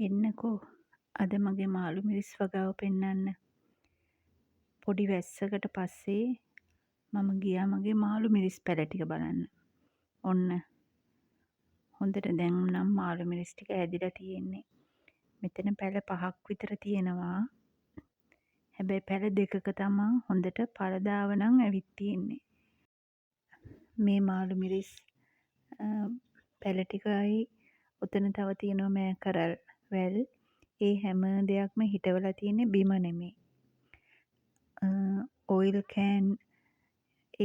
එන්නකෝ අද මගේ මාළු මිරිස් වගාව පෙන්නන්න. පොඩි වැස්සකට පස්සේ මම ගියා මගේ මාළු මිරිස් පැල ටික බලන්න. ඔන්න හොඳට දැන් නම් මාළු මිරිස් ටික ඇදිලා තියෙන්නේ. මෙතන පැල 5ක් විතර තියෙනවා. හැබැයි පැල දෙකක තමා හොඳට පළදාව නම් ඇවිත් තියෙන්නේ. මේ මාළු මිරිස් පැල ටිකයි ඔතන තව තියෙනවා මෑකරල් වැල්. ඒ හැම දෙයක්ම හිටවලා තියෙන්නේ බිම නෙමෙයි. ඔයිල් can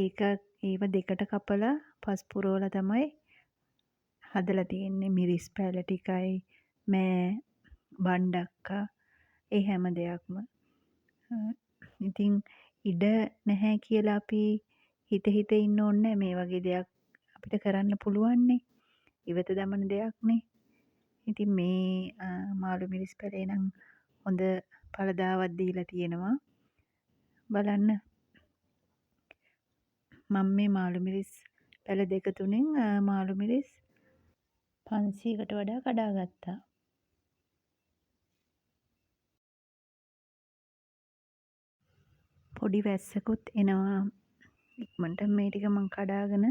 ඒක ඒව දෙකට කපලා පස් පුරවලා තමයි හදලා තියෙන්නේ. මිරිස් පැල ටිකයි මෑ බණ්ඩක්කා ඒ හැම දෙයක්ම. ඉතින් ඉඩ නැහැ කියලා අපි හිත හිත ඉන්න ඕනේ නෑ. මේ වගේ දෙයක් අපිට කරන්න පුළුවන්නේ. ඉවත දමන දෙයක්නේ. ඉතින් මේ මාළු මිරිස් පැලේ නම් හොඳ පළදාවක් දීලා තියෙනවා. බලන්න මම මේ මාළු මිරිස් පැල දෙක තුනෙන් මාළු මිරිස් 500කට වඩා කඩා ගත්තා. පොඩි වැස්සකුත් එනවා. ඉක්මනට මේ ටික මං කඩාගෙන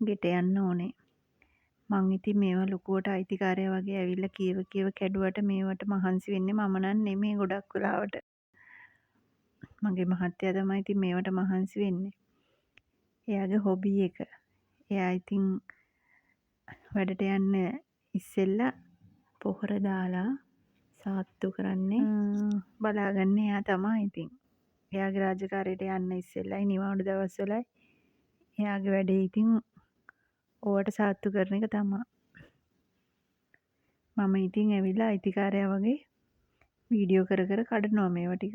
ගෙට යන්න ඕනේ. මං ඉතින් මේවා ලොකුවට අයිතිකාරයා වගේ ඇවිල්ලා කියව කියව කැඩුවට මේවට මහන්සි වෙන්නේ මම නම් නෙමෙයි ගොඩක් වෙලාවට. මගේ මහත්තයා තමයි ඉතින් මේවට මහන්සි වෙන්නේ. එයාගේ හොබි එක. එයා ඉතින් වැඩට යන්න ඉස්සෙල්ලා පොහොර දාලා සාත්තු කරන්නේ බලාගන්නේ එයා තමා ඉතින්. එයාගේ රාජකාරියට යන්න ඉස්සෙල්ලයි නිවාඩු දවස්වලයි එයාගේ වැඩේ ඉතින් ඕවට සාත්තු කරන එක තමා. මම ඉතින් ඇවිල්ලා අයිතිකාරයා වගේ වීඩියෝ කර කර කඩනවා මේවා ටික.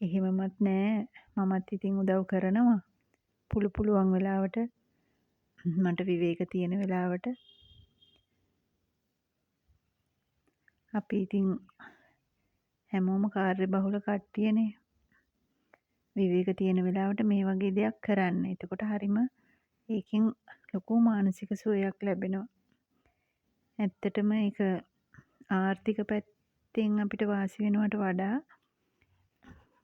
එහෙමමත් නෑ, මමත් ඉතින් උදව් කරනවා. පුළුවන් වෙලාවට මට විවේක තියෙන වෙලාවට අපි ඉතින් හැමෝම කාර්ය බහුල කට්ටියනේ. විවේක තියෙන වෙලාවට මේ වගේ දෙයක් කරන්න. එතකොට හරිම ඒකෙන් ලොකු මානසික සුවයක් ලැබෙනවා. ඇත්තටම ඒක ආර්ථික පැත්තෙන් අපිට වාසි වෙනවට වඩා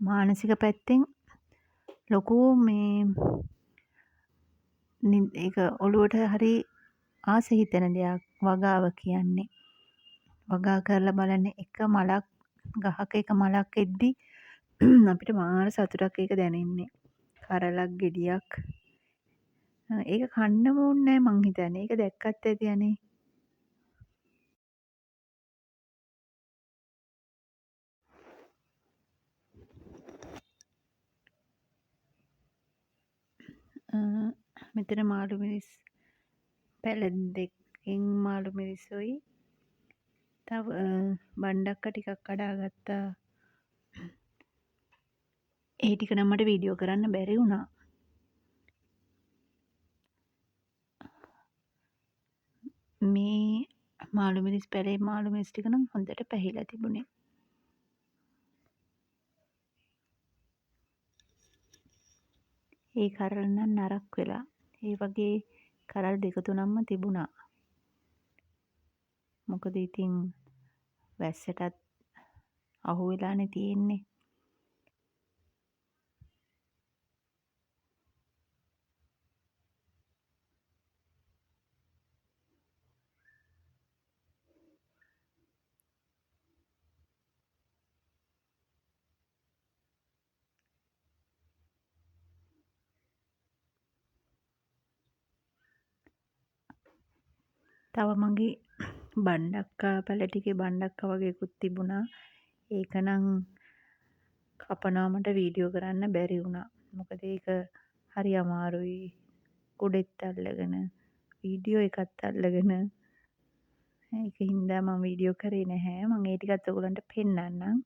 මානසික පැත්තෙන් ලොකු මේ ඒක ඔළුවට හරි ආස හිතෙන දෙයක් වගාව කියන්නේ. වගා කරලා බලන්න එක මලක් ගහක එක මලක් එද්දි අපිට මාර සතුටක් ඒක දැනෙන්නේ. කරලක් ගෙඩියක් ඒක කන්නම ඕනේ නෑ මං හිතන්නේ. ඒක දැක්කත් ඇති අනේ. මෙතන මාළු මිරිස් පැල දෙකෙන් මාළු මිරිසුයි තව බණ්ඩක්ක ටිකක් කඩාගත්තා. ඒ ටික නම් මට වීඩියෝ කරන්න බැරි වුණා. මේ මාළු මිරිස් පැලේ මාළු මිරිස් ටික නම් හොඳට පැහිලා තිබුණේ. ඒ කරල් නම් නරක් වෙලා. ඒ වගේ කරල් දෙක තුනක්ම තිබුණා. මොකද ඉතින් වැස්සටත් අහු වෙලානේ තියෙන්නේ. තව මගේ බණ්ඩක්කා පැල ටිකේ බණ්ඩක්කා වගේකුත් තිබුණා. ඒක නම් කපනවා මට වීඩියෝ කරන්න බැරි වුණා. මොකද ඒක හරි අමාරුයි. කුඩෙත් අල්ලගෙන වීඩියෝ එකත් අල්ලගෙන ඒක හින්දා මම වීඩියෝ කරේ නැහැ. මං ඒ ටිකත් ඔයගොල්ලන්ට පෙන්නන්නම්.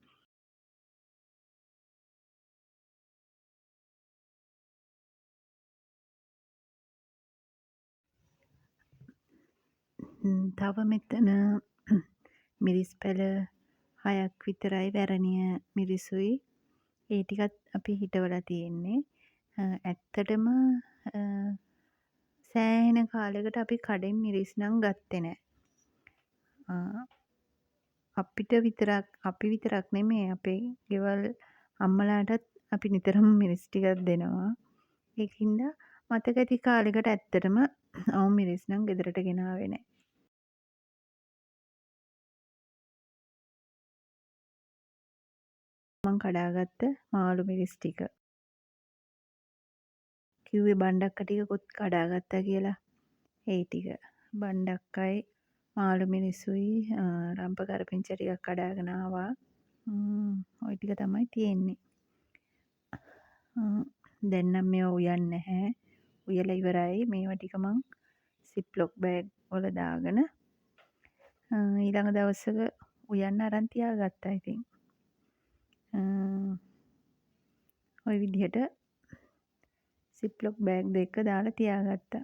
තව මෙතන මිරිස් පැල 6ක් විතරයි වැරණිය මිරිසුයි. ඒ ටිකත් අපි හිටවලා තියෙන්නේ. ඇත්තටම සෑහෙන කාලෙකට අපි කඩෙන් මිරිස් නම් ගත්තේ නෑ. අපිට විතරක් අපි විතරක් නෙමේ අපේ ගෙවල් අම්මලාටත් අපි නිතරම මිරිස් ටිකක් දෙනවා. ඒක හින්දා මතක ඇති කාලෙකට ඇත්තටම අමු මිරිස් නම් ගෙදරට ගෙනාවේ නෑ. මං කඩාගත්ත මාළු මිරිස් ටික. කිව්වේ බණ්ඩක්ක ටිකකුත් කඩාගත්තා කියලා. ඒ ටික. බණ්ඩක්කයි මාළු මිරිසුයි රම්ප කරපිංච ටිකක් කඩාගෙන ආවා. ඔය ටික තමයි තියෙන්නේ. දැන් නම් මේවා උයන්නේ නැහැ. උයලා ඉවරයි. මේවා ටික මං සිප්ලොක් බෑග් වල දාගෙන ඊළඟ දවසක උයන්න අරන් තියාගත්තා ඉතින්. ඔය විදිහට සිප්ලොක් බෑග් දෙක දාලා තියාගත්තා.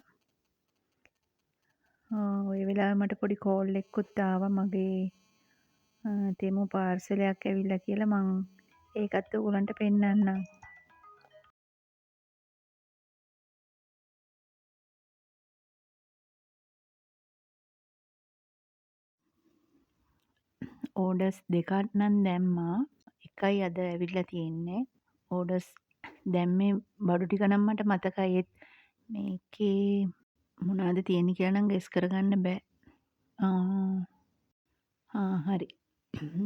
ඔය වෙලාවේ මට පොඩි කෝල් එකකුත් ආවා මගේ තෙමු පාර්සලයක් ඇවිල්ලා කියලා. මං ඒකත් ඔයගොල්ලන්ට පෙන්නන්නම්. ඕඩර්ස් දෙකක් නම් දැම්මා. එකයි අද ඇවිල්ලා තියෙන්නේ. ඕඩර්ස් දැම්මේ බඩු ටික නම් මට මතකයි. ඒත් මේකේ මොනවද තියෙන්නේ කියලා නම් ගෙස් කරගන්න බෑ. හරි.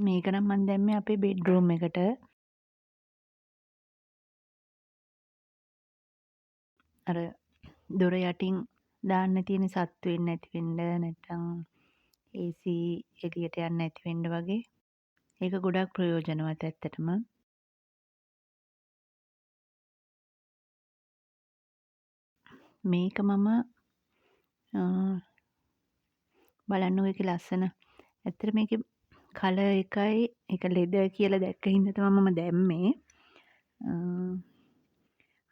මේක නම් මං දැම්මේ අපේ බෙඩ්රූම් එකට. අර දොර යටින් දාන්න තියෙන සත්තු එන්නේ නැති වෙන්න, නැත්තම් AC එළියට යන්නේ නැති වෙන්න වගේ. ඒක ගොඩක් ප්‍රයෝජනවත් ඇත්තටම. මේක මම බලන්නකෝ ඒකේ ලස්සන. ඇත්තට මේකේ කලර් එකයි ඒක ලෙදර් කියලා දැක්ක හින්දා තමයි මම දැම්මේ.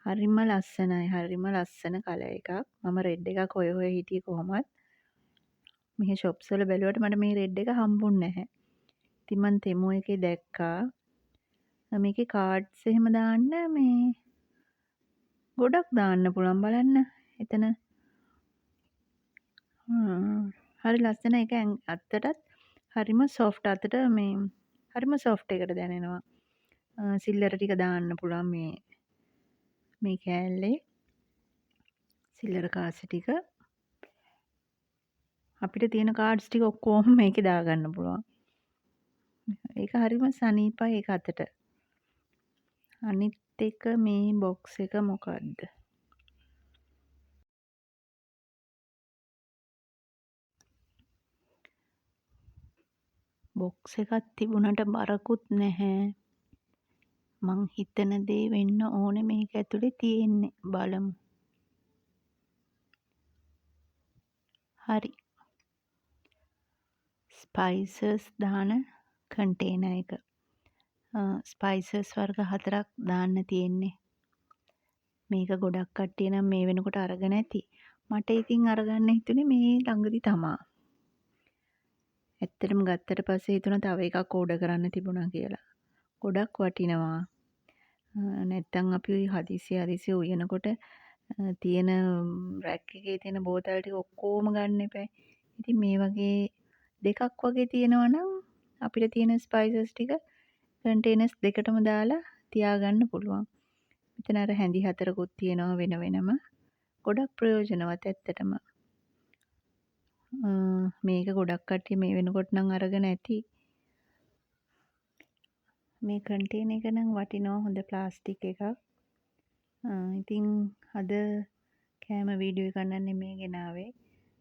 හරිම ලස්සනයි. හරිම ලස්සන කලර් එකක්. මම රෙඩ් එකක් හොය හොය හිටියේ කොහොමත්. මෙහි ෂොප්ස් වල බැලුවට මට මේ රෙඩ් එක හම්බුන්නේ නැහැ. ඉතින් මං තෙමු එකේ දැක්කා. මේකේ කාඩ්ස් එහෙම දාන්න මේ ගොඩක් දාන්න පුළුවන් බලන්න. එතන හරි ලස්සන. ඒක අත්තටත් හරිම සොෆ්ට්, අතට මේ හරිම සොෆ්ට් එකට දැනෙනවා. සිල්ලර ටික දාන්න පුළුවන් මේ කෑල්ලේ. සිල්ලර කාසි ටික. අපිට තියෙන කාඩ්ස් ටික ඔක්කොම මේකේ දාගන්න පුළුවන්. ඒක හරිම සනීපයි ඒක අතට. අනිත් එක මේ බොක්ස් එක මොකද්ද? බොක්ස් එකක් තිබුණට බරකුත් නැහැ. මං හිතන දේ වෙන්න ඕනේ මේක ඇතුලේ තියෙන්නේ. බලමු. හරි. ස්පයිසස් දාන කන්ටේනර් එක. ස්පයිසස් වර්ග 4ක් දාන්න තියෙන්නේ. මේක ගොඩක් කට්ටිය නම් මේ වෙනකොට අරගෙන ඇති. මට ඉතින් අරගන්න හිතුනේ මේ ළඟදි තමා. ඇත්තටම ගත්තට පස්සේ හිතුණා තව එකක් ඕඩර් කරන්න තිබුණා කියලා. ගොඩක් වටිනවා. නැත්තම් අපි හදිසි හදිසි උයනකොට තියෙන රැක් එකේ තියෙන බෝතල් ටික ඔක්කොම ගන්න එපා. ඉතින් මේ වගේ දෙකක් වගේ තියෙනවා නම් අපිට තියෙන ස්පයිසස් ටික කන්ටේනර්ස් දෙකටම දාලා තියාගන්න පුළුවන්. මෙතන අර හැඳි 4කුත් තියෙනවා වෙන වෙනම. ගොඩක් ප්‍රයෝජනවත් ඇත්තටම. මේක ගොඩක් කට්ටිය මේ වෙනකොට නම් අරගෙන ඇති. මේ කන්ටේනර් එක නම් වටිනවා, හොඳ ප්ලාස්ටික් එකක්. ඉතින් අද කෑම වීඩියෝ එකක් නම් නෙමෙයි ගෙනාවේ.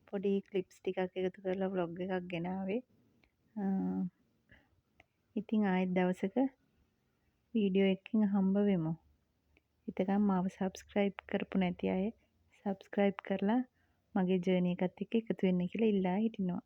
පොඩි ක්ලිප්ස් ටිකක් එකතු කරලා ව්ලොග් එකක් ගෙනාවේ. ඉතින් ආයෙත් දවසක වීඩියෝ එකකින් හම්බ වෙමු. එතකන් මාව සබ්ස්ක්‍රයිබ් කරපු නැති අය සබ්ස්ක්‍රයිබ් කරලා මගේ ජර්නි එකත් එක්ක එකතු වෙන්න කියලා ඉල්ලා හිටිනවා.